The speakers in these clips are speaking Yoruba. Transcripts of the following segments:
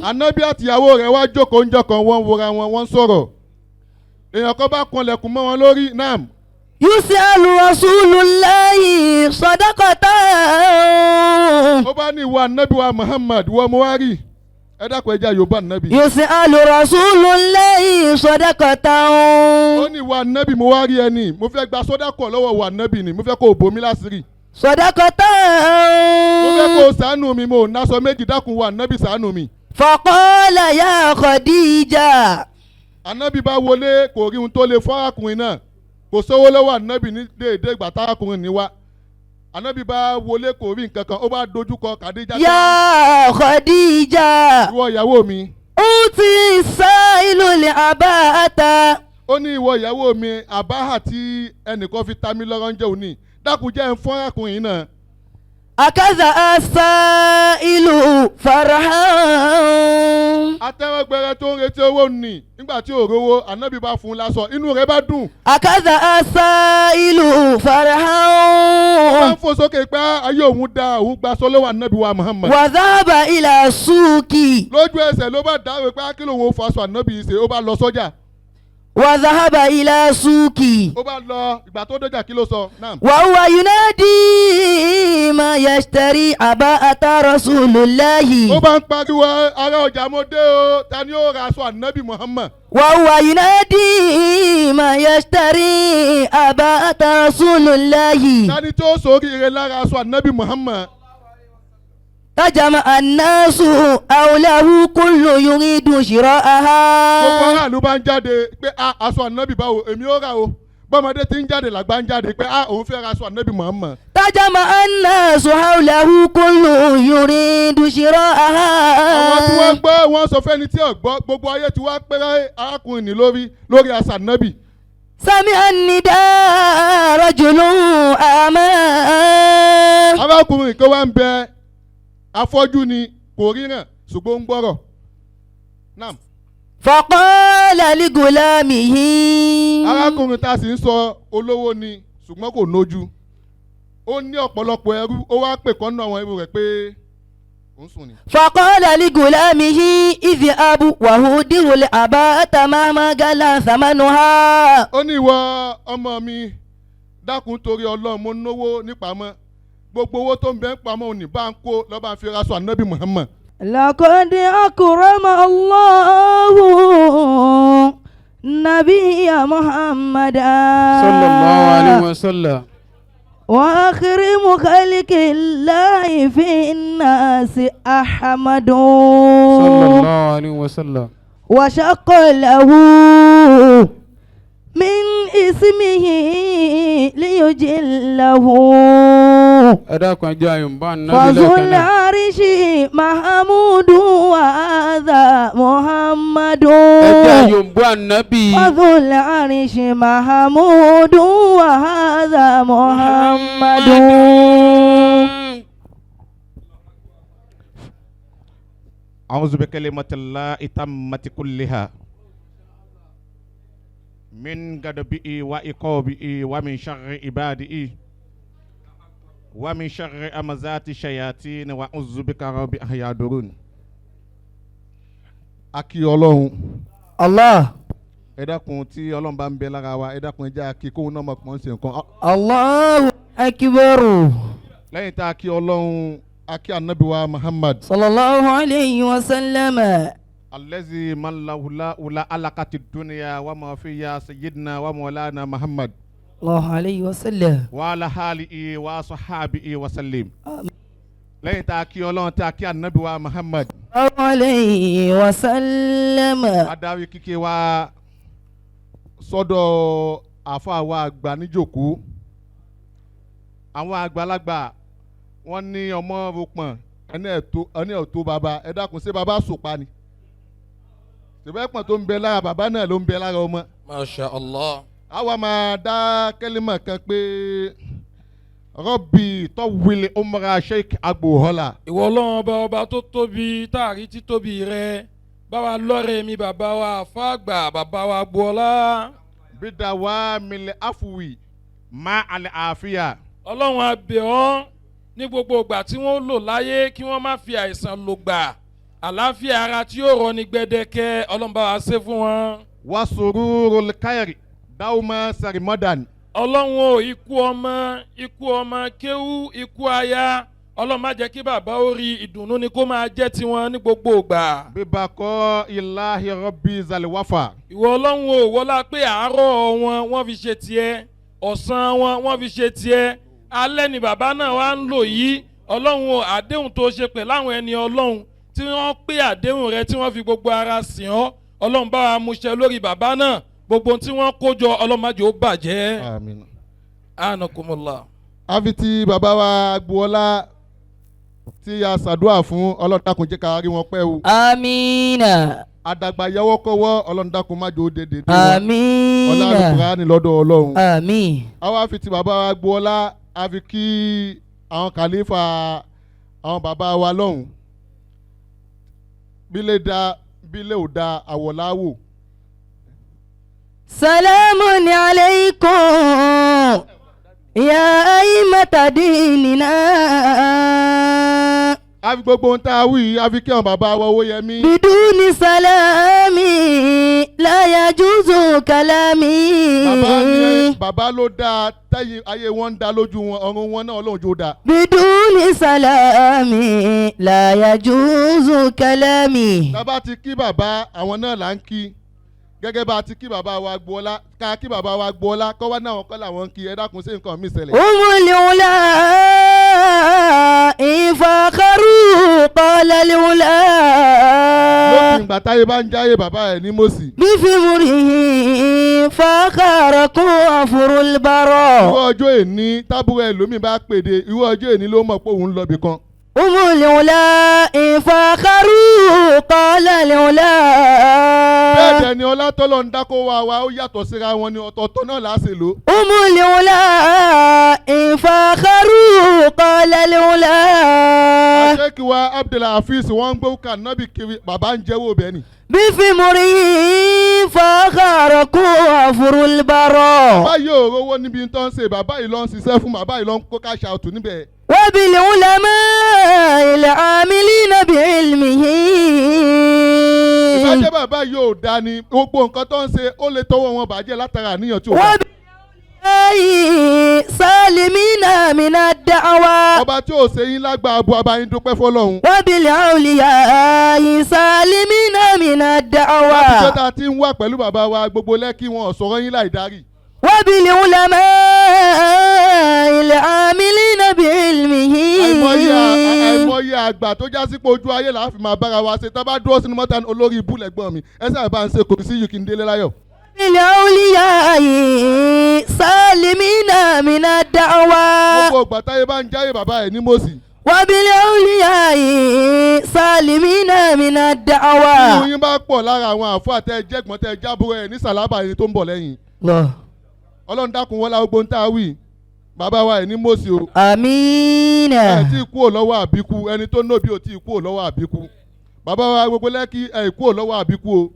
Anabi àtìyàwó rẹ̀ wá jókòó ńjọ́ kan, wọ́n ń wora wọn, wọ́n ń sọ̀rọ̀. Èèyàn kan bá kanlẹ̀kùn mọ́ wọn lórí nam. يسأل رسول الله صدقة. Ó bá ní, "Ìwọ anabi wa Muhammad, ìwọ mo wá rí. Ẹ dákun, ẹ jẹ́ Yorùbá anabi." يسأل رسول الله صدقة. Ó ní, "Ìwọ anabi, mo wá rí ẹni, mo fẹ́ gba sọ́dákọ̀ lọ́wọ́ ìwọ anabi ni. Mo fẹ́ kó o bomi láṣìírí. صدقة. Mo fẹ́ kó o ṣàánú mi. Mo ò náṣọ méjì. Dákun, ìwọ anabi, ṣàánú mi." فقال يا خديجة. Anabi bá wọlé, kò rí ohun tó lè fọ́ arákùnrin náà. Kò sówó lọ́wọ́ anabi ní déédéé ìgbà tárákùnrin ní wá. Anabi bá wọlé, kò rí nǹkan kan. Ó bá dojúkọ Kàdíjà. يا خديجة. "Ìwọ ìyàwó mi." أعطي السائل العباءة. Ó ní, "Ìwọ ìyàwó mi, àbáhà tí ẹnìkan fi ta mí lọ́rọ́ ń jẹ́ òní, dákun, jẹ́ ń fọ́n arákùnrin náà." أخذ السائل فرحا. Atẹ́wọ́gbẹrẹ tó ń retí owó nì, nígbà tí ò rówó, anabi bá fún un lásọ, inú rẹ̀ bá dùn. أخذ السائل Ó bá فرحا. ń fò sókè pé ayé òun da, òun gba sọ́lọ́wọ́ anabi wa Muhammad. وذهب إلى السوق. Lójú ẹsẹ̀ ló bá dáwọ́ pé kí lòun ò faṣọ anabi yìí ṣe. Ó bá lọ sọ́jà. وذهب إلى السوق. Ó bá lọ. Ìgbà tó dọ́jà, kí ló sọ náà? وهو ينادي ما يشتري عباءة رسول Ó الله. bá ń pariwo, "Ará ọjà, mo dé o. Ta ni ó ra aṣọ anabi Muhammad?" وهو ينادي ما يشتري عباءة رسول الله. Ta ni tó sóríire lára aṣọ anabi Muhammad? تجمع الناس حوله، كل يريد Gbogbo شراءها. aráàlú bá ń jáde pé a aṣọ anabi báwo, èmi ó rà o. Bọ́mọdé ti ń jáde, làgbà ń jáde pé a òun fẹ́ ra aṣọ anabi Muhammad. تجمع الناس حوله، كل يريد Àwọn tí wọ́n شراءها. gbọ́, wọ́n sọ fẹ́ni tí ò gbọ́. Gbogbo ayé tí wọ́n pẹ́rẹ́ arákùnrin ní lórí aṣọ anabi. سمع النداء رجل أعمى. Arákùnrin kan wá ń bẹ, afọ́jú ni, kò ríran, ṣùgbọ́n ó ń gbọ́rọ̀. Naam. فقال لغلامه. Arákùnrin tá a sì ń sọ, olówó ni, ṣùgbọ́n kò nójú. Ó ní ọ̀pọ̀lọpọ̀ ẹrú. Ó wá pè kọ́nù àwọn ẹrú rẹ̀ pé ó ń sùn ni. فقال لغلامه اذهب وهدر العباءة مهما غلا ثمنها. Ó ní, "Ìwọ ọmọ mi, dákun, torí Ọlọ́run, mo náwó nípamọ́. Gbogbo owó tó ń bẹ ń pamọ́ òní, bá ń kó lọ́ba fi raṣọ ànábì Muhammad." لقد أكرم الله نبي محمدا. صلى الله عليه وسلم. وأكرم خلق الله في الناس أحمد. صلى الله عليه وسلم. وشق له من اسمه ليجله. Ẹ dákun, ẹ jẹ́ àyùnbá nábì فذو lẹ́ẹ̀kan náà. العرش محمود وهذا محمد. Ẹ jẹ́ àyùnbá nábì. فذو العرش محمود وهذا محمد. أعوذ بكلمة الله التامة كلها من غضبه وعقابه ومن شر عباده ومن شر همزات الشياطين وأعوذ بك رب أن يحضرون. A kí Ọlọ́run. الله. Ẹ dákun, tí Ọlọ́run bá ń bẹ lára wa, ẹ dákun, ẹ jẹ́ a kí kóun náà mọ̀ pọ́n ṣe nǹkan. الله أكبر. Lẹ́yìn tá a kí Ọlọ́run, a kí anabi wa Muhammad. صلى الله عليه وسلم. الذي من لولا لهلكت الدنيا وما فيها، سيدنا ومولانا محمد. الله عليه وسلم. وعلى آله وصحابه وسلم. Lẹ́yìn tá a kí Ọlọ́run, tá a kí anabi wa Muhammad, الله عليه وسلم. Adarí kíkí wa sọ́dọ̀ àfa wa àgbà níjòkó, àwọn àgbàlagbà. Wọ́n ní ọmọ ròpọ̀n ẹni ẹ̀tọ́ bàbá. Ẹ dákun, ṣé bàbá sòpa ni? Ṣèbẹ́pọ̀n tó ń bẹ lára bàbá náà ló ń bẹ lára ọmọ. Masha Allah. Àwa máa dá kẹ́límà kan pé رب طول عمر Sheikh Agbohola. Ìwọ Ọlọ́run ọba, ọba tó tóbi táàrí títóbi rẹ, bá wa lọ́rẹ̀ mi bàbá wa àfáàgbà, bàbá wa Gbọ́lá. بدوام العفو مع العافية. Ọlọ́run, a bẹ̀ ọ́, ní gbogbo ìgbà tí wọ́n lò láyé, kí wọ́n má fi àìsàn lò gbà. Àlàáfíà ara tí yóò rọ ní gbẹdẹkẹ, Ọlọ́run bá wa ṣe fún wọn. Wa sururul khairi dawma sarimadan. Ọlọ́run o, ikú ọmọ, ikú ọmọ kéwú, ikú aya, Ọlọ́run má jẹ́ kí bàbá ó rí, ìdùnnú ni kó máa jẹ́ tiwọn ní gbogbo ìgbà. Bibako ilahi rabbi zaliwafa. Ìwọ Ọlọ́run o, wọlá pé àárọ̀ wọn wọ́n fi ṣe tiẹ̀, ọ̀sán wọn wọ́n fi ṣe tiẹ̀, alẹ́ ni bàbá náà wá ń lò yìí. Ọlọ́run o, àdéhùn tó ṣe pẹ̀lú àwọn ẹni Ọlọ́run tí wọ́n pé àdéhùn rẹ tí wọ́n fi gbogbo ara sìn ọ́, Ọlọ́run bá wa múṣẹ lórí bàbá náà, gbogbo ohun tí wọ́n kó jọ Ọlọ́run má jẹ́ ó bàjẹ́. Àmín. Anakumullah. Àfi ti bàbá wa Gbọ́lá tí a ṣàdúrà fún, Ọlọ́run dákun jẹ́ ká rí wọn pẹ́ o. Amina. Àdàgbà yẹwọ́ kọ́wọ́, Ọlọ́run dákun má jẹ́ ó dédé dé wọn. Amina. Ọlá Al-Qur'ani lọ́dọ̀ Ọlọ́run. Àmín. Àwa fi ti bàbá wa Gbọ́lá, a fi kí àwọn kàlífà àwọn bàbá wa lọ́hùn. Bílẹ̀ da bílẹ̀ ò da àwọ̀láwò. Salamun alaykum ya aimata dinina. A fi gbogbo ohun tá a wí yìí, a fi kí àwọn bàbá wa Owóyẹmí. Biduni salami la yajuzu kalami. Bàbá ni bàbá ló dáa tẹ́yìn ayé wọn ń da lójú wọn, ọ̀run wọn náà Ọlọ́run jó dáa. Biduni salami la yajuzu kalami. Bàbá ti kí bàbá, àwọn náà là ń kí, gẹ́gẹ́ bá a ti kí bàbá wa Gbọ́lá, ká kí bàbá wa Gbọ́lá kọ́ wá náà kọ́ làwọn ń kí. Ẹ dákun, sí nǹkan mi ṣẹlẹ̀. Umul ula ifakharu qala al ula. Lópin ìgbà táyé bá ń jáyé, bàbá ẹ̀ ní mòsì. Bifimurihi fakharakum afurul bara. Irú ọjọ́ èní tábúrò ẹlòmíì bá pèdè, irú ọjọ́ èní ló mọ̀ pé òun ń lọ ibì kan. Umul ula ifakharu qala al ula. Bẹ́ẹ̀ dẹ̀ ni ọlá tọ́lọ́ ń dákó wa wa ó yàtọ̀ síra wọn ni, ọ̀tọ̀ọ̀tọ̀ náà là á ṣe lò. Umul ula ifakharu qala al ula. Àṣekì wa Abdulhafiz wọ́n ń gbókà nábì kiri, bàbá ń jẹ́wọ́ bẹ́ẹ̀ ni. Bifimurihi fakharakum afurul bara. Bàbá yóò rówó níbi tó ń ṣe, bàbá yìí ló ń ṣiṣẹ́ fún, bàbá yìí ló ń kó cash out níbẹ̀. وبالعلماء العاملين بعلمه. Ìbájẹ́ bàbá yóò dá ni, gbogbo nǹkan tó ń ṣe ó lè tọwọ́ wọn bàjẹ́ látara àníyàn tí ò dá. وبالأولياء سالمين من الدعوة. Ọba tí ò ṣe yín lágbà abo abayín dúpẹ́ fọlọ́hún. وبالأولياء سالمين من Láti الدعوة. jọ́ tá a ti ń wà pẹ̀lú bàbá wa gbogbo Lẹ́kì, wọn ò sọ̀rọ̀ yín láì darí. وبالعلماء العاملين بعلمه. Àìmọye àgbà tó já sí pé ojú ayé là á fi máa bára wa ṣe, tá a bá dúró sínú mọ́tà, olórí ibú lẹ́gbọ́n mi, ẹ sábà bá ń ṣe kò sí yìí kí n délé láyọ̀. وبالأولياء سالمين من الدعوة. Gbogbo ìgbà táyé bá ń jáyé, bàbá ẹ̀ ní mòsì. وبالأولياء سالمين من Irú الدعوة. yín bá pọ̀ lára àwọn àfọ àtẹ jẹ́gbọ́n tẹ jábúrò ẹ̀ ní sàlábà ẹni tó ń bọ̀ lẹ́yìn. الله. Ọlọ́run dákun wọlé gbogbo ń tá a wí, bàbá wa ẹ̀ ní mòsì o. آمين. Ẹ tí kú ò lọ́wọ́ àbíkú, ẹni tó nóbi ò tí kú ò lọ́wọ́ àbíkú. Bàbá wa gbogbo Lẹ́kì, ẹ kú ò lọ́wọ́ àbíkú o.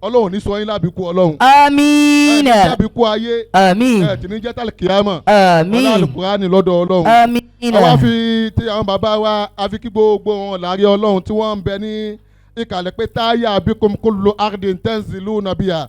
Ọlọ́run ní sọ yín lábíkú Ọlọ́run. آمين. Ẹ ní jábíkú ayé, آمين. ẹ tì ní jẹ́ tálíkìámọ̀. Ọlá آمين. Àlùkùránì lọ́dọ̀ Ọlọ́run. آمين. Àwa fi ti àwọn bàbá wa, a fi kí gbogbo wọn láàrin Ọlọ́run tí wọ́n ń bẹ ní ìkàlẹ̀ pé táyà bikum kullu ardin tanziluna biha.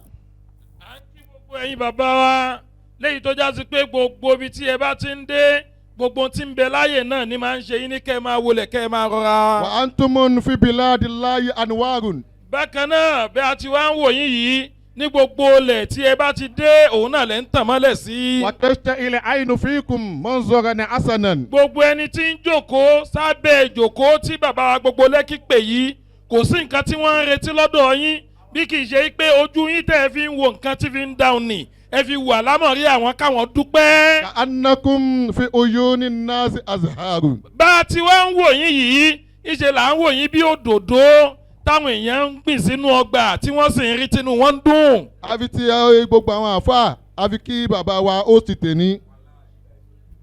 À ń kí gbogbo ẹ̀yin bàbá wa léyìí tó já sí pé gbogbo ibi tí ẹ bá ti ń dé, gbogbo tí ń bẹ láàyè náà ni máa ń ṣe yín ní kẹ́ ẹ máa wọlé, kẹ́ ẹ máa rọra. Wa antumun fi biladillahi anwarun. Bákan náà, bí a ti wá ń wò yín yìí, ní gbogbo ilẹ̀ tí ẹ bá ti dé, òun náà lẹ́ ń tàn mọ́lẹ̀ sí. Wa tashta'il aynu fikum manzaran hasanan. Gbogbo ẹni tí ń jókòó sábẹ́ ìjókòó tí bàbá wa gbogbo Lẹ́kì pè yìí, kò sí nǹkan tí wọ́n ń retí lọ́dọ̀ yín bí kì í ṣe pé ojú yín tẹ́ ẹ fi ń wo nǹkan tí fi ń dáhùn nì, ẹ fi wà lámọ̀rí àwọn káwọn dúpẹ́. Ka annakum fi uyuni nasi azharun. Bá a ti wá ń wò yín yìí, ìṣe là ń wò yín bí òdòdó táwọn èèyàn ń gbìn sínú ọgbà tí wọ́n sì ń rí tinú wọn ń dùn. Àfi ti gbogbo àwọn àáfàá, àfi kí bàbá wa ó ti tè ní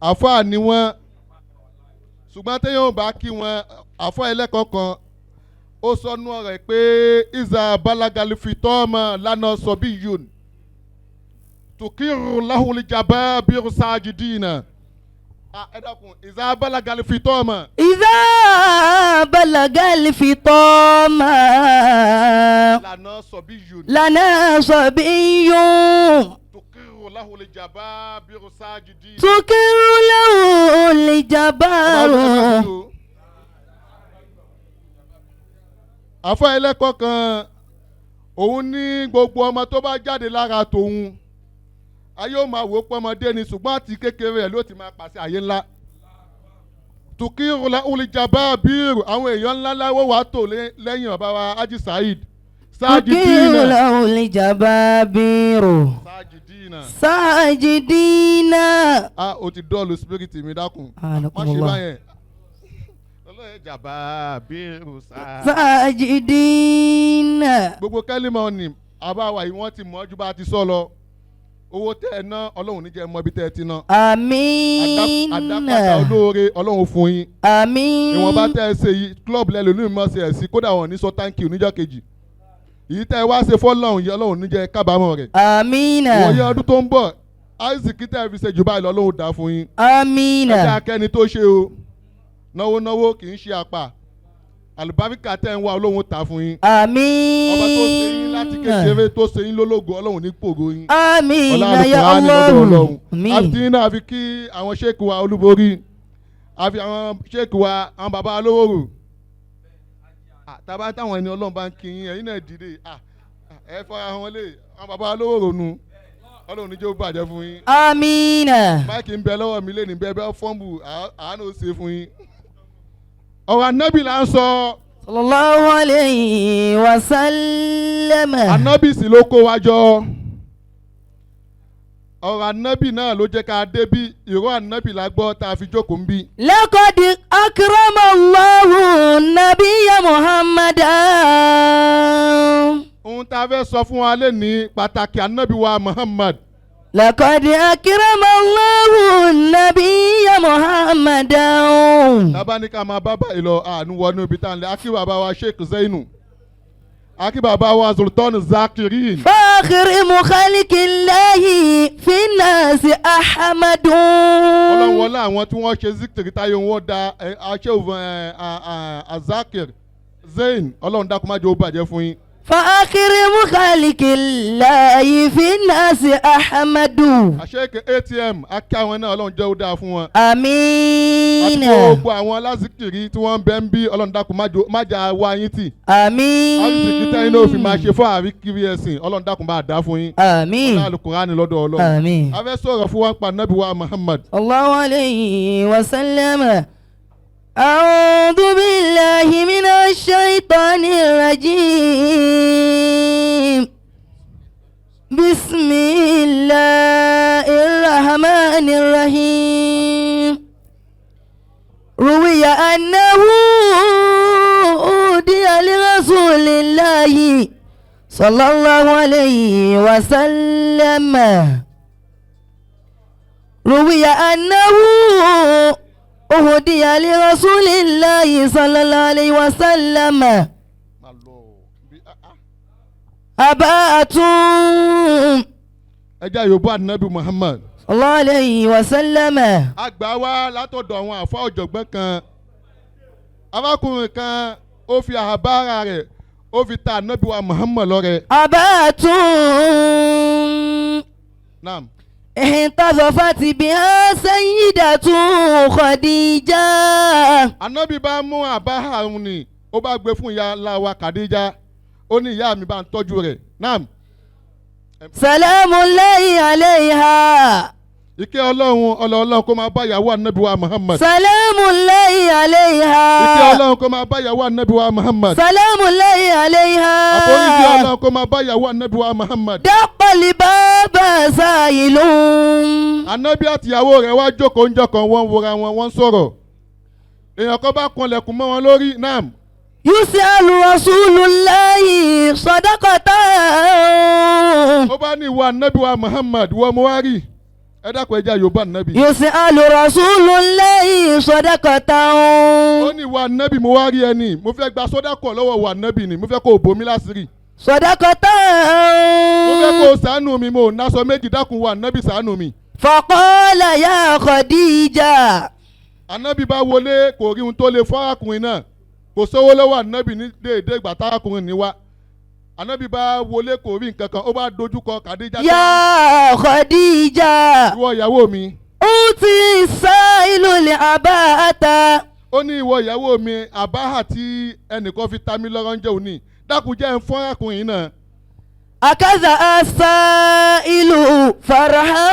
àáfàá ni wọ́n, ṣùgbọ́n téèyàn ò bá kí wọn, àáfàá ẹlẹ́kọ̀ọ́ kan ó sọnù ọ̀rọ̀ pé iza balagali fitọ́ọ̀mọ̀ lánàá sọ bí yòn tukiru lahul jaba biru sajidina. Ẹ dákun ìzá balagali fi tọ́ ọmọ. إذا بلغ الفطام Lànà sọ̀bí yòó ni. لنا صبي Tukiru lahul jababiru sajidi. تكر له الجبار. Àfọ ẹlẹ́kọ̀ọ́ kan òun ní gbogbo ọmọ tó bá jáde lára tòun ayé ó máa wò ó pọ́nmọdé ni ṣùgbọ́n àti kékeré ẹ̀ ló ti máa pàṣẹ àyè ńlá. Tukiru lahul jababiru àwọn èèyàn ńlá láwọ́ wàá tò lẹ́yìn bàbá wa Haji Saheed. تكر Sajidina. له الجبابير Sajidina. ساجدين. Ah, o ti dọ́ọ̀lù spirit mi dákun. Má أنكم ṣe الله. báyẹn. Ọlọ́yẹ̀ jàmbá bírù sá. ساجدين. Gbogbo kẹ́límọ̀ ni àbáwá yìí wọ́n ti mọ̀ ju bá a ti sọ lọ. Owó tẹ́ ẹ ná Ọlọ́run ní jẹ́ mọ ibi tẹ́ ẹ ti ná. آمين. Àdápadà olóore Ọlọ́run fún yín. آمين. Ìwọ̀nba tẹ́ ẹ ṣe yìí club lẹ́lò ní ìmọ̀ ṣe ẹ̀ sí kódà wọn ní sọ thank you níjọ́ kejì. Èyí tẹ́ ẹ wá ṣe fọ́lọ́run yìí Ọlọ́run ní jẹ́ kábàámọ̀ rẹ̀. آمين. Ìwòye ọdún tó ń bọ̀ Isaac tẹ́ ẹ fi ṣe jù báyìí lọ Ọlọ́run dá fún yín. آمين. Ẹjẹ́ akẹ́ni tó ṣe o náwó náwó kì í ṣe àpà àlùbáríkà tẹ́ ń wá Ọlọ́run ta fún yín. آمين. Ọba tó ṣe yín láti kékeré tó ṣe yín lólógo Ọlọ́run ní pògo yín. آمين Ọlá يا Al-Qur'ani lọ́dọ̀ الله. Ọlọ́run. آمين. Àti náà àfi kí àwọn ṣéèkì wa olúborí àfi àwọn ṣéèkì wa àwọn bàbá alówòrò. Tàbá táwọn ẹni Ọlọ́run bá ń kí yín ẹ̀yin náà dìde ẹ fara wọn lé àwọn bàbá alówòrò nu Ọlọ́run níjẹ́ ó bàjẹ́ fún yín. آمين. Máìkì ń bẹ lọ́wọ́ mi lé ní bẹ́ẹ̀ bẹ́ẹ̀ fọ́ǹbù àánú ó ṣe fún yín. Ọ̀rọ̀ ànábì là ń sọ. صلى الله عليه وسلم. Ànábì sì ló kó wa jọ. Ọ̀rọ̀ ànábì náà ló jẹ́ ká débí ìró ànábì la gbọ́ tá a fi jókòó ń bí. لقد أكرم الله النبي محمدا. Ohun tá a fẹ́ sọ fún wa lénìí pàtàkì ànábì wa Muhammad. لقد أكرم الله النبي محمدا. Tábà ní ká máa bá báyìí lọ àánú wọnú ibi tá à ń lẹ akí bàbá wa Sheikh Zainu akí bàbá wa Sultan Zakirin. فاخر خلق الله في الناس أحمد. Ọlọ́run wọlé àwọn tí wọ́n ṣe zikiri táyé wọn da aṣẹ́wò Azakir Zain Ọlọ́run dákun má jẹ́ ó bàjẹ́ fún yín. فاخر خلق الله في الناس أحمد. Àṣẹ́kẹ̀ ATM akí àwọn náà Ọlọ́run jẹ́ ó dáa fún wọn. آمين. Àti gbogbo àwọn alázìkiri tí wọ́n ń bẹ ń bí Ọlọ́run dákun má jà wá yín tì. آمين. Alásìkiri tẹ́yìn náà fi máa ṣe fún àríkiri ẹ̀sìn Ọlọ́run dákun bá dá fún yín. آمين. Ọlọ́run Al-Qur'ani lọ́dọ̀ Ọlọ́run. آمين. A fẹ́ sọ̀rọ̀ fún wa pa Nábì wa Muhammad. الله عليه وسلم. أعوذ بالله من الشيطان الرجيم. بسم الله الرحمن الرحيم. روي أنه أهدي لرسول الله صلى الله عليه وسلم. روي أنه أهدي لرسول الله صلى الله عليه وسلم Má lọ bí أباءة. Ẹ jẹ́ àyòbó Ànábì Muhammad. صلى الله عليه وسلم. A gbà wá látọ̀dọ̀ àwọn àfa ọ̀jọ̀gbọ́n kan. Arákùnrin kan ó fi àbára rẹ̀ ó fi ta Ànábì wa Muhammad lọ́rẹ. أباءة Naam. احتظفت بها سيدة خديجة. Ànábì bá mú àbá àrùn ni ó bá gbé fún ìyá ńlá wa Khadija ó ní ìyá mi bá ń tọ́jú rẹ̀. Naam. سلام الله عليها. Ìkẹ́ Ọlọ́run ọlọ́ọ̀lọ́run kó máa bá ìyàwó Ànábì wa Muhammad. سلام الله عليها. Ìkẹ́ Ọlọ́run kó máa bá ìyàwó Ànábì wa Muhammad. سلام الله عليها. Àforíjì Ọlọ́run kó máa bá ìyàwó Ànábì wa Muhammad. دق الباب سائل. Ànábì àtìyàwó rẹ̀ wá jókòó ńjọ́ kan wọ́n ń wora wọn wọ́n ń sọ̀rọ̀. Èèyàn kan bá kanlẹ̀kùn mọ́ wọn lórí. Naam. يسأل رسول الله صدقة. Ó bá ní ìwọ Ànábì wa Muhammad wọ́n mo wá rí. Ẹ dákun ẹ jẹ́ Yorùbá Ànábì. يسأل رسول الله صدقة. Ó ní ìwọ Ànábì mo wá rí ẹni mo fẹ́ gba sọ́dákọ̀ lọ́wọ́ ìwọ Ànábì ni mo fẹ́ kó o bò mí láṣìírí. صدقة. Mo fẹ́ kó o ṣàánú mi mo ò náṣọ méjì dákun ìwọ Ànábì ṣàánú mi. فقال يا خديجة Ànábì bá wọlé, kò rí ohun tó lè fún arákùnrin náà. Kò sówó lọ́wọ́ ànábì ní déédéé ìgbà tárákùnrin ní wá. Ànábì bá wọlé, kò rí nǹkan kan, ó bá dojúkọ Kàdíjà. يا خديجة Ìwọ ìyàwó mi. أوتي السائل العباءة. Ó ní, ìwọ ìyàwó mi, àbáhà tí ẹnìkan fi ta mí lọ́rọ́ ń jẹ́ òní, dákun jẹ́ ń fún arákùnrin náà. أكذا السائل فرحا.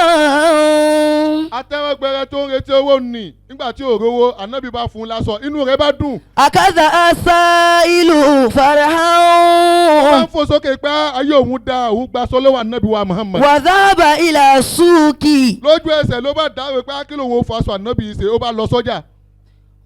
Atẹ́wọ́gbẹrẹ tó ń retí owó nì, nígbà tí ò rówó, ànábì bá fún un lásọ, inú rẹ̀ bá dùn. أكذا السائل Ó bá فرحا. ń fò sókè pé ayé òun da, òun gba sọlọ́wọ́ ànábì wa Muhammad. وذهب إلى السوق. Lójú ẹsẹ̀ ló bá dáwọ́ pé kí lòun ò faṣọ ànábì yìí ṣe, ó bá lọ sọ́jà.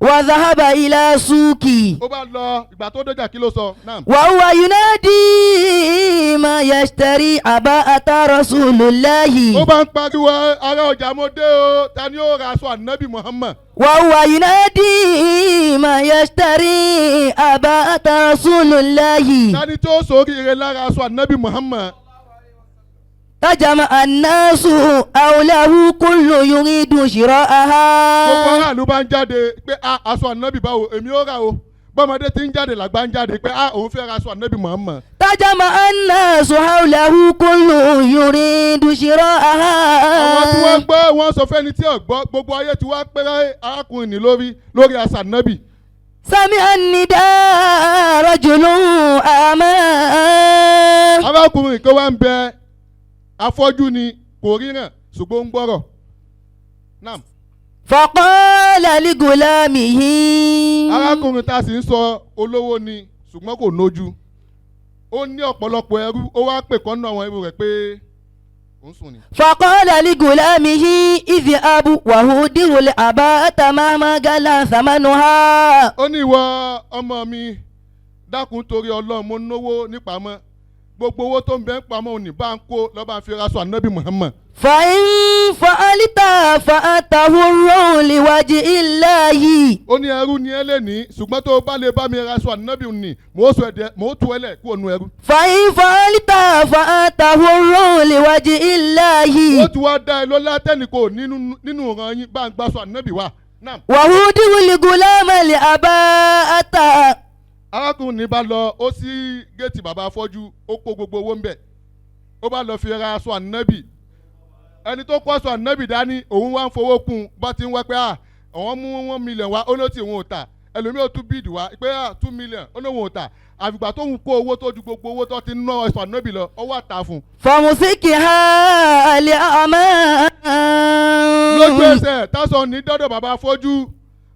وذهب إلى السوق. Ó bá lọ, ìgbà tó dọ́jà, kí ló sọ náà? وهو ينادي ما يشتري عباءة رسول Ó الله. bá ń pariwo, ará ọjà, mo dé o, ta ni ó ra aṣọ ànábì Muhammad? وهو ينادي ما يشتري عباءة رسول الله. Ta ni tó sóríire lára aṣọ ànábì Muhammad? تجمع الناس حوله كل يريد Gbogbo شراءها. aráàlú bá ń jáde pé a aṣọ ànábì báwo, èmi ó rà o. Bọ́mọdé ti ń jáde, làgbà ń jáde pé a òun fẹ́ ra aṣọ ànábì Muhammad. تجمع الناس حوله كل يريد Àwọn tí wọ́n شراءها. gbọ́, wọ́n sọ fẹ́ni tí ò gbọ́, gbogbo ayé tí wọ́n pẹ́rẹ́ arákùnrin ní lórí aṣọ ànábì. سمع النداء رجل أعمى. Arákùnrin kan wá ń bẹ, afọ́jú ni, kò ríran, ṣùgbọ́n ó ń gbọ́rọ̀. Naam. فقال لغلامه. Arákùnrin tá a sì ń sọ, olówó ni, ṣùgbọ́n kò nójú. Ó ní ọ̀pọ̀lọpọ̀ ẹrú, ó wá pè kọ́nù àwọn ẹrú rẹ̀ pé ó ń sùn ni. فقال لغلامه اذهب وهدر العباءة مهما غلا ثمنها. Ó ní, ìwọ ọmọ mi, dákun, torí Ọlọ́run, mo náwó nípamọ́, gbogbo owó tó ń bẹ ń pamọ́ òní, bá ń kó lọ́ba fi raṣọ ànábì Muhammad. فإن فعلت فأنت حر لوجه الله. Ó ní, ẹrú ni ẹ lè ní, ṣùgbọ́n tó o bá lè bá mi raṣọ ànábì òní, mò ń sọ ẹ̀dẹ̀, mò ń tu ẹlẹ̀ kúrò nù ẹrú. فإن فعلت فأنت حر لوجه الله. Ó ti wá dá ẹ lọ́lá tẹ́nìkò nínú ìran yín, bá ń gbaṣọ ànábì wa. Naam. وهدر الغلام العباءة. Arákùnrin ní bá lọ, ó sí géètì bàbá afọ́jú, ó kó gbogbo owó ń bẹ̀, ó bá lọ fi ra aṣọ ànábì. Ẹni tó kó aṣọ ànábì dání, òun wá ń fowó kún un, bá ti ń wá pé à àwọn mú 1 million wá, ó ní ó ti òun ò tà. Ẹlòmíì ó tún bíìdì wá pé à 2 million, ó ní òun ò tà, àfìgbà tóun kó owó tó ju gbogbo owó tó ti ń ná aṣọ ànábì lọ, ó wá tà fún un. فمسكها الأعمى. Lójú ẹsẹ̀ tásán ní dọ́dọ̀ bàbá afọ́jú,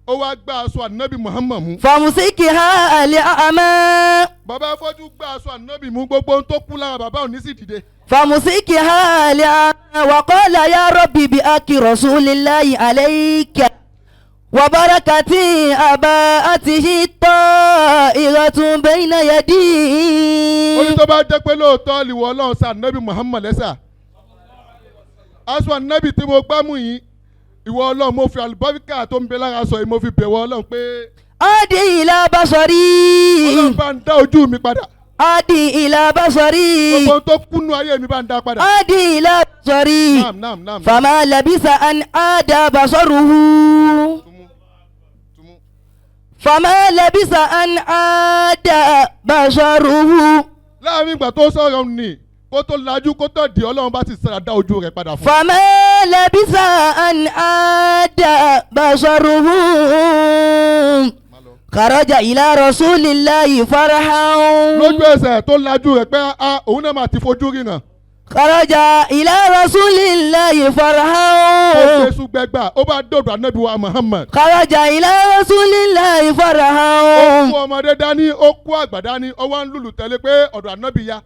ó wá gbá aṣọ ànábì Muhammad mú. فمسكها الأعمى. Bàbá afọ́jú gbá aṣọ ànábì mú, gbogbo ohun tó kú lára bàbá òní sì dìde. فمسكها الأعمى وقال يا ربي بأك رسول الله عليك وبركة أباءته الطائرة بين Ó ní يدي. tó bá jẹ́ pé lóòótọ́ lìwọ Ọlọ́run sa ànábì Muhammad lẹ́sà, aṣọ ànábì tí mo gbá mú yìí, ìwọ Ọlọ́run, mo fi àlùbáríkà tó ń bẹ lára aṣọ yìí, mo fi bẹ̀wọ̀ Ọlọ́run pé أدي إلى بصري. Ọlọ́run, bá ń dá ojú mi padà. أدي إلى بصري. Gbogbo ohun tó kúnnú ayé mi, bá ń dá padà. أدي إلى بصري. Naam, naam, naam. فما لبث أن عاد بصره. Tumu, tumu. فما لبث أن عاد بصره. Láàrin ìgbà tó sọ̀rọ̀ nì, kó tó lajú, kó tó di, Ọlọ́run bá ti sọ̀rọ̀ dá ojú rẹ̀ padà fún un. فما لبث أن عاد بصره. خرج إلى رسول الله فرحا. Lójú ẹsẹ̀ tó lajú rẹ̀ pé a òun náà máa ti fojú ríran. خرج إلى رسول الله Ó فرحا. gbé sùgbẹ́gbà, ó bá dọ̀dọ̀ ànábì wa Muhammad. خرج إلى رسول الله Ó فرحا. kó ọmọdé dání, ó kó àgbà dání, ó wá ń lùlù tẹ́lẹ̀ pé ọ̀dọ̀ ànábì ya.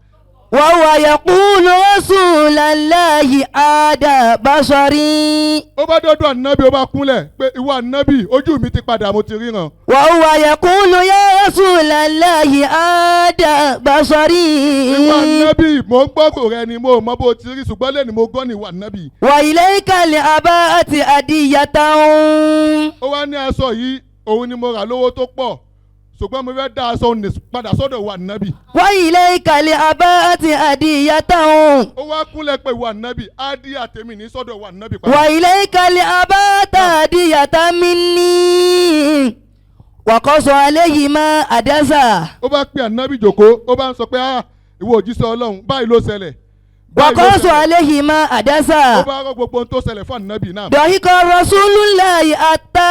وهو يقول رسول الله عاد بصري. Ó bá dọ̀dọ̀ ànábì, ó bá kúnlẹ̀ pé ìwọ ànábì, ojú mi ti padà, mo ti ríran. وهو يقول يا رسول الله عاد بصري. Ìwọ ànábì, mò ń gbọ́kò rẹ ni, mo mọ bó ti rí, ṣùgbọ́n lẹ́ni mo gbọ́ ni, ìwọ ànábì. وإليك العباءة هدية. Ó wá ní aṣọ yìí, òun ni mo rà lówó tó pọ̀. Ṣùgbọ́n mo fẹ́ dá aṣọ ní padà sọ́dọ̀ wa nábì. وإليك الأباءة هدية. Ó wá kúnlẹ̀ pé wa nábì á dí àtẹ̀mí ní sọ́dọ̀ wa nábì padà. وإليك الأباءة هدية مني. وقص عليه ما حدث. Ó bá pe ànábì jòkó, ó bá ń sọ pé, ah, ìwọ òjíṣẹ́ Ọlọ́run, báyìí ló ṣẹlẹ̀, báyìí ló وقص ṣẹlẹ̀. عليه ما حدث. Ó bá rọ gbogbo ohun tó ṣẹlẹ̀ fún ànábì náà. ضحك رسول الله حتى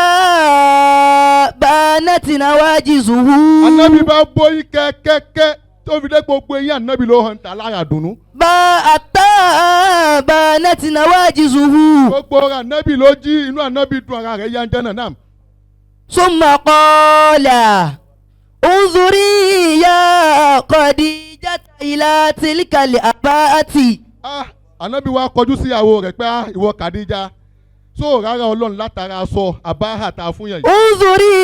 بانت نواجذه. Ànábì bá bóyí kẹ́kẹ́kẹ́ tó fi dé gbogbo eyín ànábì ló hàn ta lára dùnú. bá حتى بانت نواجذه. Gbogbo ara ànábì ló jí, inú ànábì dùn, ara rẹ̀ yá ń jẹ́ náà. ثم قال: انظري يا خديجة إلى تلك الأباءة. Ah, ànábì wa kọjú síyàwó rẹ̀ pé, ah, ìwọ Kàdíjà, sóò rárá Ọlọ́run látara aṣọ àbáhà tá a fún yàn yìí. انظري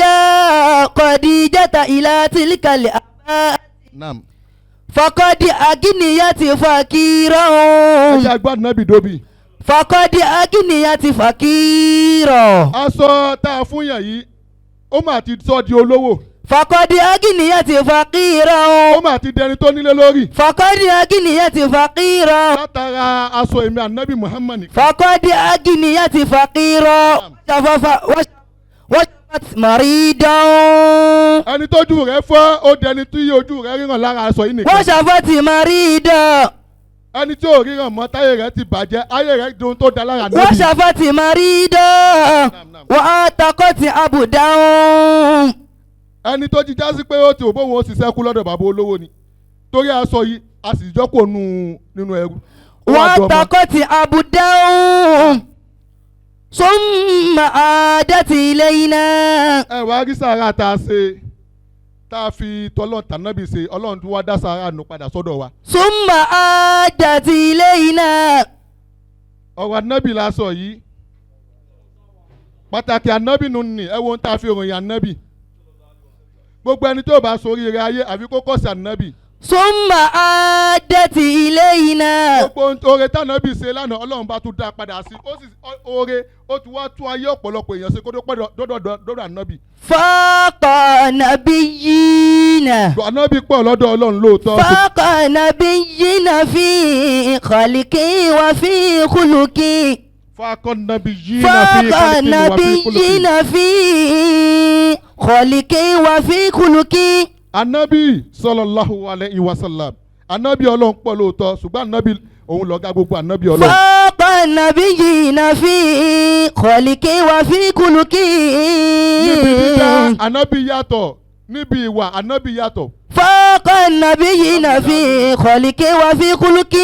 يا خديجة إلى تلك الأباءة. Naam. فقد أغنيت فقيرا. Ẹ jẹ́ agbá ànábì dóbi. فقد أغنيت فقيرا. Aṣọ tá a fún yàn yìí, ó mà ti sọ di olówó. فقد أغنيت فقيرا. Ó mà ti dẹni tó nílé lórí. فقد أغنيت فقيرا. Látara aṣọ èmi ànábì Muhammad nìkan. فقد أغنيت فقيرا وشفت مريضا. Ẹni tójú rẹ̀ fọ́, ó dẹni tí ojú rẹ̀ ríran lára aṣọ yìí nìkan. وشفت مريضا. Ẹni tí ò ríran mọ́, táyé rẹ̀ ti bàjẹ́, ayé rẹ̀ dun tó da lára ànábì. وشفت مريضا وأعتقت عبدا. Ẹni tó ti jásí pé ó ti ò bóun ó ṣiṣẹ́ kú lọ́dọ̀ bàbá olówó ni, torí aṣọ yìí a sì jọ́kọ̀ nínú ẹrú. Ó wá dọmọ. وأعتقت عبدا ثم عادت إلينا. Ẹ wá rí sàrà tá a ṣe, tá a fi tọ́lọ́ tànábì ṣe, Ọlọ́run tó wá dá sàrà nù padà sọ́dọ̀ wa. ثم عادت إلينا. Ọ̀rọ̀ ànábì la sọ yìí, pàtàkì ànábì nù ní. Ẹ wo ohun tá a fi ròyìn ànábì. Gbogbo ẹni tó bá sórí rẹ ayé, àfi kó kọ́sì ànábì. ثم عادت إلينا. Gbogbo ohun oore tànábì ṣe lánàá, Ọlọ́run bá tún dá a padà sí. Ó sì oore ó ti wá tún ayé ọ̀pọ̀lọpọ̀ èèyàn ṣe kó tó pẹ́ dọ́dọ̀ ànábì. فاق نبيين. Ànábì pọ̀ lọ́dọ̀ Ọlọ́run lóòótọ́. فاق نبيين في خلق وفي خلق. فاق النبيين في فاق خلق وفي خلق. نبيين في خلق وفي خلق. Anabi sallallahu alayhi wa sallam, anabi Ọlọ́run pọ̀ lóòótọ́, ṣùgbọ́n anabi òun lọ̀gá gbogbo anabi Ọlọ́run. فاق النبيين في خلق وفي خلق. Níbi dídá, anabi yàtọ̀. Níbi ìwà, anabi yàtọ̀. فاق النبيين في خلق وفي خلق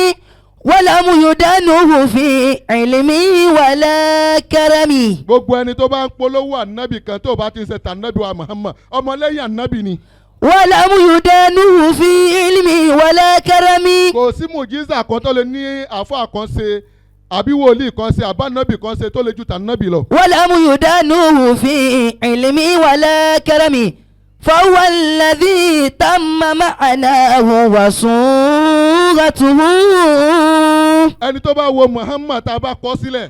ولم يدانه في علم ولا كرم. Gbogbo ẹni tó bá ń polówó anabi kan tó bá ti ń ṣe tànàbí wa Muhammad, ọmọlẹ́yìn anabi ni. ولم يدانه في علم ولا كرم. Kò sí mùjísà kan tó lè ní àfáà kan ṣe, àbí wòlíì kan ṣe, àbánábì kan ṣe tó lè ju tànàbì lọ. ولم يدانه في علم ولا كرم فهو الذي تم معناه وصورته. Ẹni tó bá wo Muhammad tá a bá kọ sílẹ̀.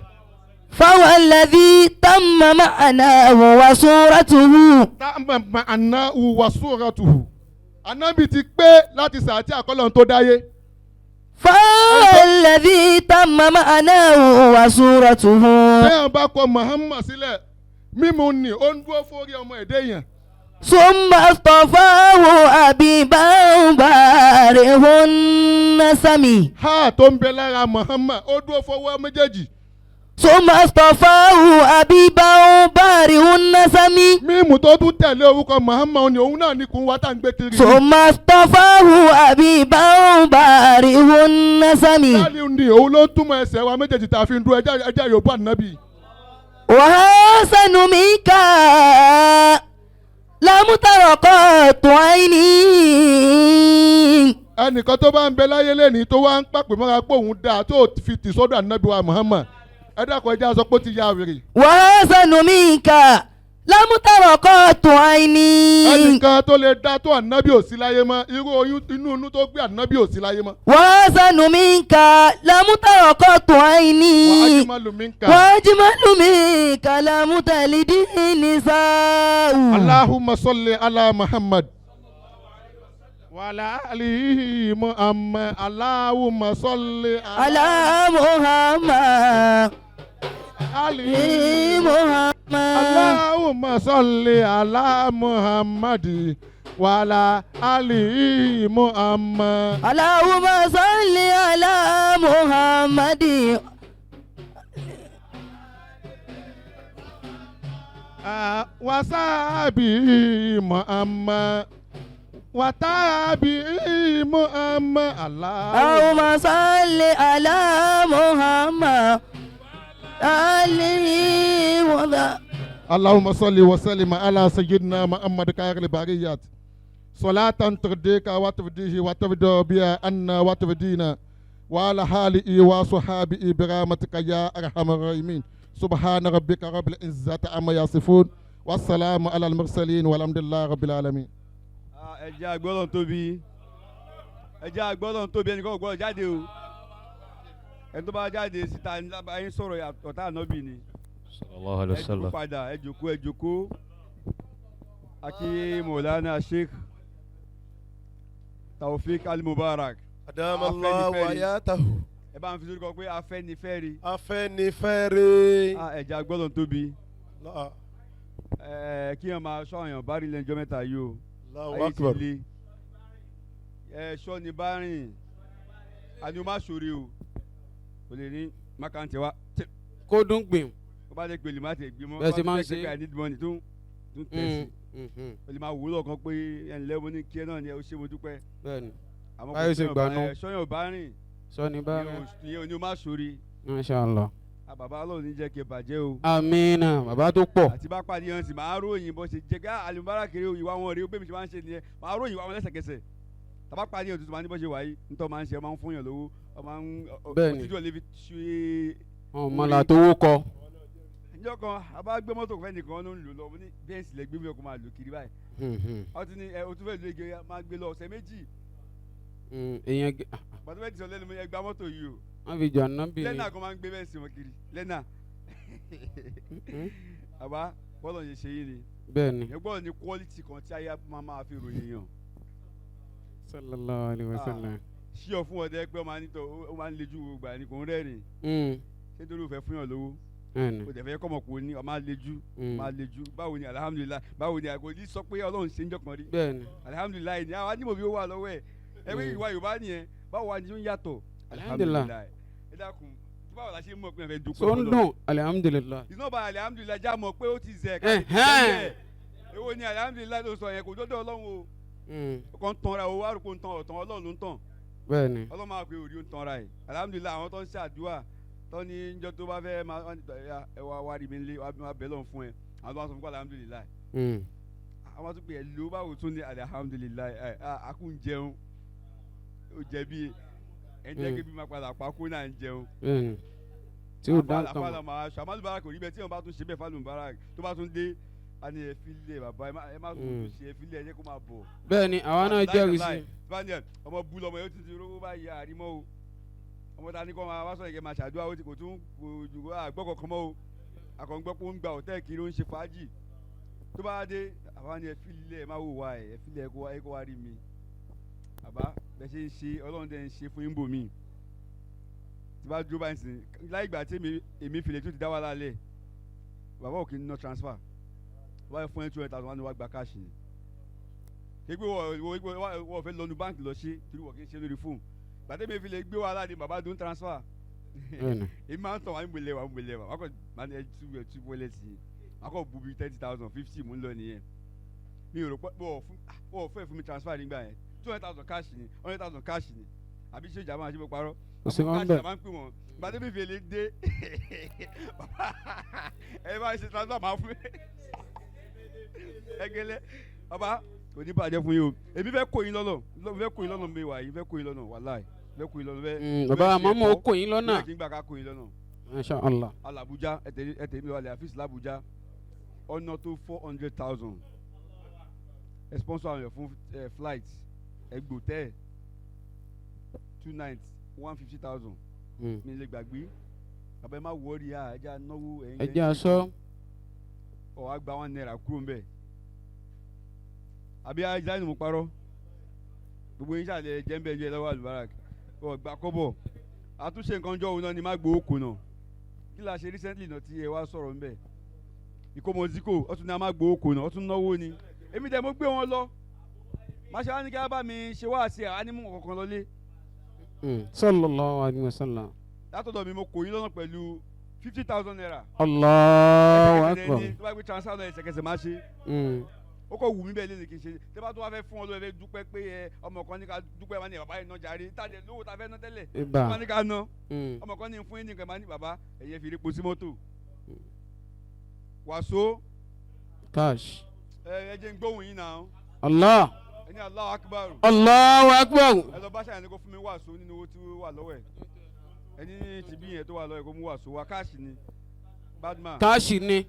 فهو الذي تم معناه وصورته. Táàmà àná wà suratuhu, anabi ti pé láti sàátì àkọlọ́n tó dáyé. فهو الذي تم معناه وصورته. Téèyàn bá kọ Muhammad sílẹ̀, mímu ni ó ń dúró fórí ọmọ èdè yẹn. ثم اصطفاه حبيبا بارئ النسم. Ha tó ń bẹ lára Muhammad, ó dúró fọwọ́ méjèèjì. ثم اصطفاه حبيبا بارئ النسم. Mímu tó tún tẹ̀lé orúkọ Muhammad ni òun náà ní kun wá tá à ń gbé kiri. ثم اصطفاه حبيبا بارئ النسم. Láàrin ni òun ló ń túmọ̀ ẹsẹ̀ wa méjèèjì tá a fi ń dúró. Ẹjẹ́ ẹjẹ́ Yorùbá ànábì. وحسن منك لم تر قط عيني. Ẹnìkan tó bá ń bẹ láyé lẹ́ni tó wá ń pàpè mọ́ra pé òun dáa, tó fi tì sọ́dọ̀ ànábì wa Muhammad, ẹ dákun, ẹjẹ́ aṣọ pé ó ti ya wèrè. وحسن منك لم تر قط عيني Ẹnìkan tó lè dá tó ànábì ò sí láyé mọ́, irú oyún inú inú tó gbé ànábì ò sí láyé mọ́. وأحسن منك لم تر قط عيني Wa ajmalu minka. وأجمل منك لم تلد النساء Allahumma salli ala Muhammad. Wa ala alihi Muhammad. Allahumma salli على محمد alihi محمد Allahumma salli ala Muhammad wa ala alihi Muhammad. اللهم صل على محمد Wasabi Muhammad. Watabi Muhammad. Allah. اللهم صل على محمد آله وصحبه اللهم صل وسلم على سيدنا محمد خير البريات صلاة ترضيك وترضيه وترضى بها عنا وترضينا وعلى آله وصحابه برحمتك يا أرحم الراحمين سبحان ربك رب العزة عما يصفون والسلام على المرسلين والحمد لله رب العالمين. Ẹ jẹ́ agbọ́dọ̀ tóbi, ẹ jẹ́ agbọ́dọ̀ tóbi, ẹnìkan ò gbọ́dọ̀ jáde o. Ẹni tó bá jáde síta ẹni sọ̀rọ̀ ọ̀tá ànábì ni. Sallallahu alayhi Ẹ wa jókòó sallam. padà, ẹ jókòó, ẹ jókòó. Akí Mọ̀lánà Sheikh Taofik Al-Mubarak. Adama Allah Afẹ́nifẹ́re. wayatahu. Ẹ bá ń fi sórí kọ pé Afẹ́nifẹ́re. Afẹ́nifẹ́re. Ẹ jẹ́ agbọ́dọ̀ tóbi. Allah- Ẹ kí ẹ máa sọ àyàn bá rí lẹ́jọ́ mẹ́ta yìí o. Allahu Ayé ti akbar. le. Ẹ ṣọ́ ni bá rìn, àní o má ṣòre o, kò lè ní mákàntì wa Kó dún gbìm. ó bá lè pèlè má tẹ̀ gbé mọ́. Bẹ́ẹ̀ ṣe bá máa ń ti fẹ́ ṣe. pé I need money tún tún tẹ̀ sí, o lè máa wò ó lọ́kàn pé ẹ̀ ǹlẹ́ mo ní kí ẹ náà ni ẹ ó ṣe, mo dúpẹ́. Bẹ́ẹ̀ni. Àmọ́ kò Báyọ̀ ṣe sọ́yàn gbà nú. ẹ ṣọ́yàn bá rìn. Sọ́ni bá rìn. Ìyẹn ò ní o má ṣòre. Masha Allah. Bàbá Ọlọ́run ní jẹ́ kí ẹ bàjẹ́ o. Amina, bàbá tó pọ̀. Àti bá pàdé yẹn sì máa ròyìn bó ṣe jẹ́ ká Al-Mubarak kiri ìwà wọn rèé, bẹ́ẹ̀ mi ṣe máa ń ṣe nìyẹn, máa ròyìn ìwà wọn lẹ́sẹ̀kẹsẹ̀. Tàbá pàdé yẹn tuntun máa ní bó ṣe wà yìí, nítorí máa ń ṣe, máa ń fún yàn lówó, ọ máa ń Bẹ́ẹ̀ni. òtítọ́ lè fi ṣe. Ọmọ là tó wó kọ. Níjọ́ kan a bá gbé mọ́tò fẹ́ nìkan ló ń lò lọ, mo ní bẹ́ẹ̀nsì lẹ gbé mi kó máa lò kiri báyìí. Ọ ti ní ẹ o tún fẹ́ lu ege máa gbé lọ ọ̀sẹ̀ 2. Èèyàn Gbàtọ́ fẹ́ ti sọ lẹ́nu mi, ẹ gba mọ́tò yìí o. Wọ́n fi jọ ànábì ni. Lẹ́nà kan máa ń gbé bẹ́ẹ̀nsì wọn kiri lẹ́nà. Àbá bọ́lọ̀ yẹn ṣe yín ni. Bẹ́ẹ̀ni. Yẹn gbọ́dọ̀ ní quality kan tí ayé máa fi ròyìn yàn. Sallallahu alayhi wa sallam. Ṣí ọ fún ọdẹ pé ó máa ń tọ, ó máa ń lejú gbogbo àní kò ń rẹ́rìn. Ṣé nítorí o fẹ́ fún yàn lówó? Bẹ́ẹ̀ni. O dẹ̀ fẹ́ kọ́mọ̀ kò ní ọ máa lejú, máa lejú. Báwo ni alhamdulilayi, báwo ni àgọ́ ní sọ pé Ọlọ́run ṣe ń jọkàn rí. Bẹ́ẹ̀ni. Alhamdulilayi ni àwa níbo bí ó wà lọ́wọ́ ẹ̀. Ẹ pé ìwà Yorùbá nìyẹn, báwo wà ní ó ń yàtọ̀? Alhamdulilayi. Ẹ dákun, báwo la ṣe mọ̀ pé ẹ fẹ́ dúpẹ́ So ń dùn alhamdulilayi. Ìnáwó alhamdulilayi já mọ̀ pé ó ti zẹ̀ Ẹ̀hẹ́n. Èwo ni alhamdulilayi tó sọ yẹn kò dọ́dọ̀ Ọlọ́run o. Ó kàn ń tanra o, wá rò pé ó ń tan ọ̀tàn, Ọlọ́run ló ń tàn. Bẹ́ẹ̀ni. Ọlọ́run máa pe òrí ó ń tanra ẹ̀. Alhamdulilayi àwọn tó ń ṣàdúrà tó ní njọ́ tó bá fẹ́ máa ẹ wá wá rí mi lé wá bẹ́ẹ̀ lọ́n fún ẹ. Àwọn tó wá sọ fún kó alhamdulilayi. Àwọn tó pè é ló báwo tún ní alhamdulilayi ẹ a kún jẹun. Ó jẹ̀bi ẹ ń jẹ́ kí bí máa padà pa kó náà ń jẹun. Bẹ́ẹ̀ni. Tí ó dá nǹkan mọ̀. mọ̀. Àmàlùbárà kò rí bẹ́ẹ̀ tí wọ́n bá tún ṣe bẹ́ẹ̀ fálùbárà tó bá tún dé a ní ẹ filẹ̀ bàbá ẹ má tún ṣe ẹ filẹ̀ ẹ jẹ́ kó máa bọ̀. Bẹ́ẹ̀ni àwa náà jẹ́rìí sí. Báyìí ọmọ bú lọmọ yóò ti ti rówó báyìí àrímọ́ o. Ọmọ ta ni kọ́ máa wá sọ̀rọ̀ kẹ́ máa ṣàdúrà ó ti kò tún kò jù àgbọ̀ kankan mọ́ o. Àkàngbọ́ pé ó ń gba òtẹ́ẹ̀ kiri ó ń ṣe fàájì. Tó bá dé àwa ní ẹ filẹ̀ ẹ má wò wá ẹ filẹ̀ ẹ kó wá rí mi. Bàbá bẹ́ẹ̀ ṣe ń ṣe Ọlọ́run tẹ́ ń ṣe fún yín bò mí. Tí bá dúró báyìí sìn láì ìgbà tí èmi filẹ̀ tó ti dá wà lálẹ́, bàbá ò kì í ná transfer. Wọ́n á fún ẹ 200,000 wọ́n á ní wá gba káàṣì ni. Kégbé wọ́n fẹ́ lọ́nu báńkì lọ ṣe torí wọ́n kì í ṣe lórí fóònù. Gbàtẹ́ mi fi lè gbé wàhálà ni bàbá dún transfer. Èmi máa ń tàn wá ń gbélé wa ń gbélé wa. Wọ́n kàn máa ń ẹ tú wọlé sí i. Wọ́n kàn bu bí 30,000 50 mú ń lọ nìyẹn. Mi ò rò pé wọ́n fẹ́ fún mi transfer nígbà yẹn. 200,000 cash ni, 100,000 cash ni. Àbí ṣé ìjàmbá àti mo parọ́? Kò sí wọn bẹ́ẹ̀. Cash máa ń pè wọ́n. Gbàtẹ́ mi fi lè dé. Ẹ bá ṣe transfer máa fún mi. Ẹgẹlẹ bàbá kò ní bàjẹ́ fún yín o. Èmi fẹ́ kó yín lọ́nà, fẹ́ kó yín lọ́nà mi wà yìí, fẹ́ kó yín lọ́nà wàláì, fẹ́ kó yín lọ́nà. Bàbá àmọ́ ó kó yín lọ́nà. Kí n gbà ká kó yín lọ́nà. Masha Allah. Alàbújá ẹ tẹ̀lé mi lọ alẹ́ àfíìsì làbújá. Ọ̀nà tó 400,000. Ẹ sponsor àwọn èèyàn fún flight, ẹgbòtẹ́ 2 nights, 150,000. Mi lè gbàgbé. Bàbá, ẹ má worry, à ẹ jẹ́ ànáwó ẹ̀yin. Ẹ jẹ́ aṣọ. Ọ̀ wá gba ₦1 kúrò ńbẹ̀. Àbí àìsàn mo parọ́? Gbogbo yín ṣàlẹ̀ jẹ́ ńbẹ̀ jẹ́ lọ́wọ́ Alubarak. Ọ̀ gbà kọ́bọ̀. Àtúnṣe nǹkan jọ òun náà ni má gbowó kò náà. Kí la ṣe recently náà tí ẹ wá sọ̀rọ̀ ńbẹ̀? Ìkómọ Ziko, ọtún ní a má gbowó kò náà, ọtún náwó ni. Èmi dẹ̀ mo gbé wọn lọ. Má ṣe wá ní kí á bá mi ṣe wá sí ànímú kankan lọlé. Sallallahu alayhi wa sallam. Látọ̀dọ̀ mi, mo kò yín lọ́nà pẹ̀lú ₦50,000. Allahu akbar. Tó bá gbé transfer náà, ẹsẹ̀kẹsẹ̀ máa ṣe. Ó kọ̀ wù mí bẹ́ẹ̀ lé kí n ṣe. Tẹ́ bá tó wá fẹ́ fún ọ lóye, fẹ́ dúpẹ́ pé ẹ ọmọ kan ní ká dúpẹ́, máa ní bàbá yìí ná jàre, tàdé lówó ta fẹ́ ná tẹ́lẹ̀. Ibà. Máa ní ká ná. Ọmọ kan ní fún yín ní nǹkan, máa ní bàbá ẹ̀yẹ fi rípo sí mọ́tò. Wàsó. Cash. Ẹ jẹ́ ń gbóhùn yín náà. Allah. Ẹ ní Allahu Akbar. Allahu akbar. Ẹ lọ bá ṣàyẹn ní kó fún mi wàsó nínú owó tí ó wà lọ́wọ́ ẹ̀. Ẹni tí bí yẹn tó wà lọ́wọ́ ẹ̀ kó mú wàsó wa, cash ni. Badman. Cash ni.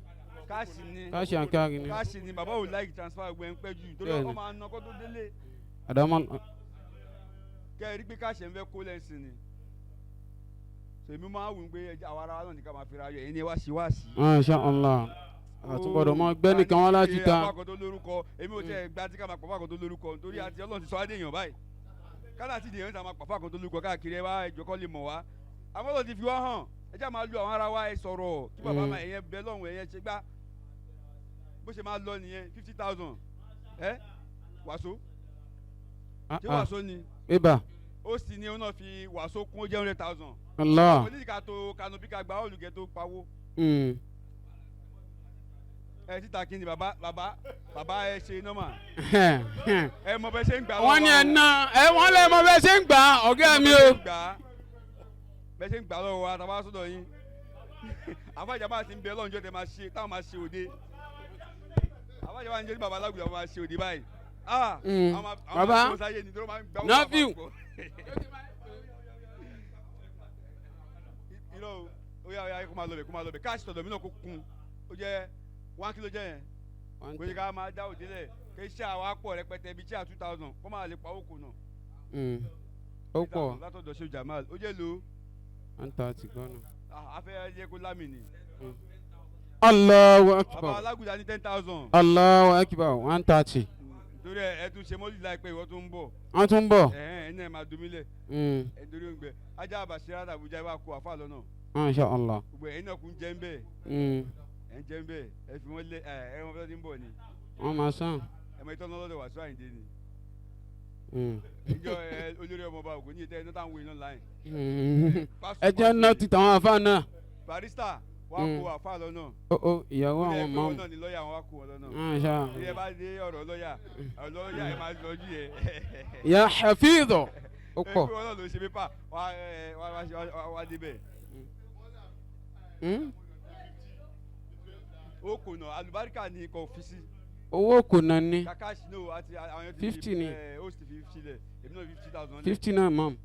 Cash ni. Cash and carry ni. Cash ni. Bàbá ò like transfer, gbẹ ń pẹ́ jù torí Bẹ́ẹ̀ni. ọkọ máa ná kó tó délé. Àdámọ́. Kẹ́ ẹ rí pé cash ẹ̀ ń fẹ́ kó lẹ́sìn ni. So èmi máa wù ú pé àwa ara wa náà ní ká máa fi ra ayọ̀, ẹ̀yin ni ẹ wá sí wá sí. Masha Allah. Àtúbọ̀dọ̀ mọ́ gbẹ́ nìkan wá láti ta. Apá kan tó lórúkọ, èmi ò tẹ́ gba tí ká máa pọ̀ fún tó lórúkọ, nítorí àti Ọlọ́run ti sọ adé èèyàn báyìí. Kálá ti dèèyàn ta máa pọ̀ fún àkàn tó lórúkọ káàkiri, ẹ wá ẹjọ́ kọ́ lè mọ̀ wá. Àwọn Ọlọ́run ti fi wá hàn, ẹ já máa lu àwọn ara wa, ẹ sọ̀rọ̀ kí bàbá máa ẹ̀yẹn bẹ lọ́hùn, ẹ̀yẹn ṣe gbá. Bó ṣe máa lọ nìyẹn, 50,000 ẹ wàsó. Ṣé wàsó ni? Ibà. Ó sì ní òun náà fi wàsó kún, ó jẹ́ 100,000. Allah. Oníkà tó kanopi ká gba olùgẹ́ tó pawó. Ẹ títa kí ni bàbá bàbá bàbá ẹ ṣe nọ́mà. Ẹ mọ bẹ ṣe ń gbà. Wọ́n ní ẹ ná ẹ, wọ́n lè mọ bẹ́ẹ̀ ṣe ń gbà ọ̀gá mi o. Bẹ ṣe ń gbà lọ́wọ́ wa tàbá sọ́dọ̀ yín. Àfàjàbá ti ń bẹ lọ́njọ́ tẹ máa ṣe táwọn máa ṣe òde. Àfàjàbá ń jẹ́ ní bàbá alágùdà máa ṣe òde báyìí. Bàbá Nafiu. Irọ́ o, ó yá ó yá, kó máa lọ bẹ̀, kó máa lọ bẹ̀. Cash tọ̀dọ̀ mi náà kó kun, ó jẹ́ 1 kilo jẹ́ yẹn. Kò yẹ ká máa dá òde lẹ̀ kí iṣẹ́ àwa pọ̀ rẹpẹtẹ bíi chair 2,000 kó máa lè pawó kù náà. Ó pọ̀. Látọ̀dọ̀ ṣe Jamal, ó jẹ́ lo. 130 gọ́nà. Afẹ́ yẹ kó lámì ni. Allahu akbar. Bàbá alágùdà ní 10,000. Allahu akbar, 130. Torí ẹ tún ṣe mọ́lì láìpẹ́, ìwọ tún ń bọ̀. Wọ́n tún ń bọ̀. Ẹ ẹ náà máa domi lẹ̀. Ẹ torí òǹgbẹ ajá àbàṣírà àbújá ibà kó àfa lọ́nà. Masha Allah. Gbogbo ẹ̀yin náà kún jẹ́ ń bẹ́ẹ̀. Ẹ̀ ń jẹ́ ń bẹ́ẹ̀, ẹ fi wọ́n lé ẹ ẹ wọ́n fẹ́ ti ń bọ̀ ni. Wọ́n máa sàn. Ẹ mọ ìtọ́nà lọ́dọ̀ Wàsíù Àyìndé ni. Ìjọ ẹ olórí ọmọọba ògùn ní ìtẹ́ iná táwọn iná láyìn. Ẹ jẹ́ ná ti tàwọn àfa náà. Barrister wàá kó àfa lọ́nà. Ó ìyàwó àwọn mọ́. mọ́. Náà ni lọ́ọ̀yà wọn wá kó wọn lọ́nà. Masha. Ilé bá dé ọ̀rọ̀ lọ́ọ̀yà, ọ̀rọ̀ lọ́ọ̀yà ẹ máa lọ́jú yẹ. Ya Hafidho. Ó pọ̀. Ẹ pé wọn náà ló ṣe pépà wá débẹ̀. Ó kò nà alùbáríkà ni kò fi sí. Owó kò nà ni. Kakashi no àti àwọn yẹn ti 50 ni. Ó sì 50 lẹ̀, èmi náà 50,000. 50 náà mọ̀.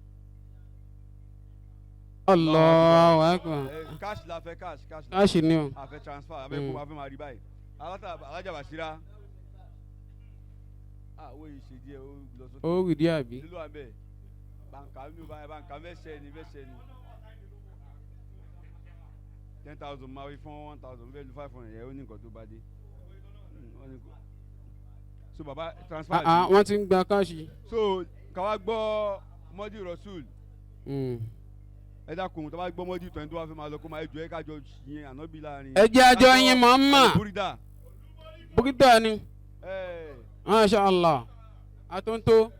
Allahu akbar. Cash la fẹ́, cash cash. Cash ni o. A fẹ́ transfer, a fẹ́ kó a fẹ́ máa rí báyìí. Alájà Bàṣírá. Àwọn yìí ṣe díẹ̀, ó lọ sókè. Ó rì díẹ̀ àbí. Lílo àbẹ̀ bàǹkà mi ò bàǹkà mẹ́sẹ̀ ni mẹ́sẹ̀ ni. 10,000 máa wí fún 1,000 fẹ́ lu 500 yẹn, ó ní nǹkan tó bá dé. So baba transfer. Wọ́n ti ń gba káàṣì. So káwá gbọ́ mọ́dí Rasul. Ẹ dákun, tó bá gbọ́ mọ́dí tọ́ni tó bá fẹ́ máa lọ kó máa jọ ẹ kájọ yín ànábì láàrin. Ẹ jẹ́ àjọ yín mọ̀ ń mà. Búrídà. Búrídà ni. Masha Allah. Àtúntò.